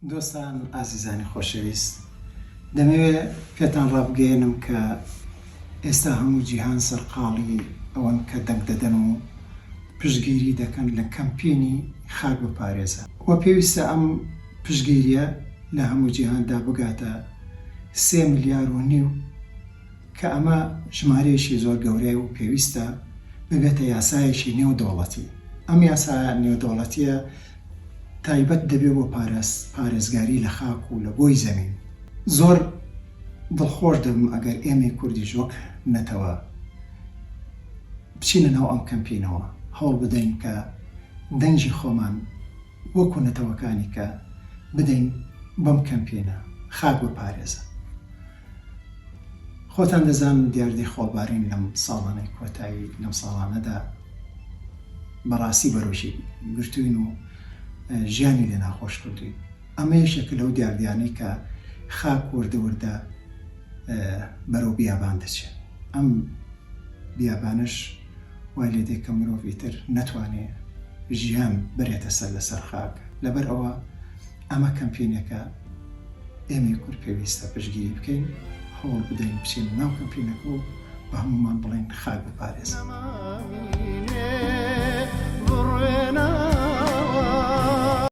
دۆستان ئازیزانی خۆشەویست دەمەوێ پێتان ڕابگەیەنم کە ئێستا هەموو جیهان سەرقاڵی ئەوەن کە دەنگ دەدەن و پشتگیری دەکەن لە کەمپینی خاک بپارێزە و پێویستە ئەم پشتگیریە لە هەموو جیهاندا بگاتە سێ ملیار و نیو کە ئەمە ژمارەیەکی زۆر گەورەیە و پێویستە ببێتە یاسایەکی نێودەوڵەتی. ئەم یاسا نێودەوڵەتیە تایبەت دەبێت بۆ پارێزگاری لە خاک و لە گۆی زەمین. زۆر دڵخۆش دەبم ئەگەر ئێمەی کوردیش وەک نەتەوە بچینە ناو ئەم کەمپینەوە، هەوڵ بدەین کە دەنگی خۆمان وەکو نەتەوەکانی کە بدەین بەم کەمپینە، خاک بپارێزە. خۆتان دەزانن دیاردەی خۆڵبارین لەم ساڵانەی کۆتایی لەم ساڵانەدا بەڕاستی بەرۆکی گرتوین و ژیانی لێ ناخۆش کردوین. ئەمە یەکێکە لەو دیاردیانەی کە خاک وردە وردە بەرەو بیابان دەچێت. ئەم بیابانەش وای لێ دێ کە مرۆڤ ئیتر نەتوانێ ژیان بەرێتە سەر لەسەر خاک. لەبەر ئەوە ئەمە کەمپینێکە ئێمەی کورد پێویستە پشتگیری بکەین، هەوڵ بدەین بچینە ناو کەمپینەکە و بە هەموومان بڵێین خاک بپارێزن.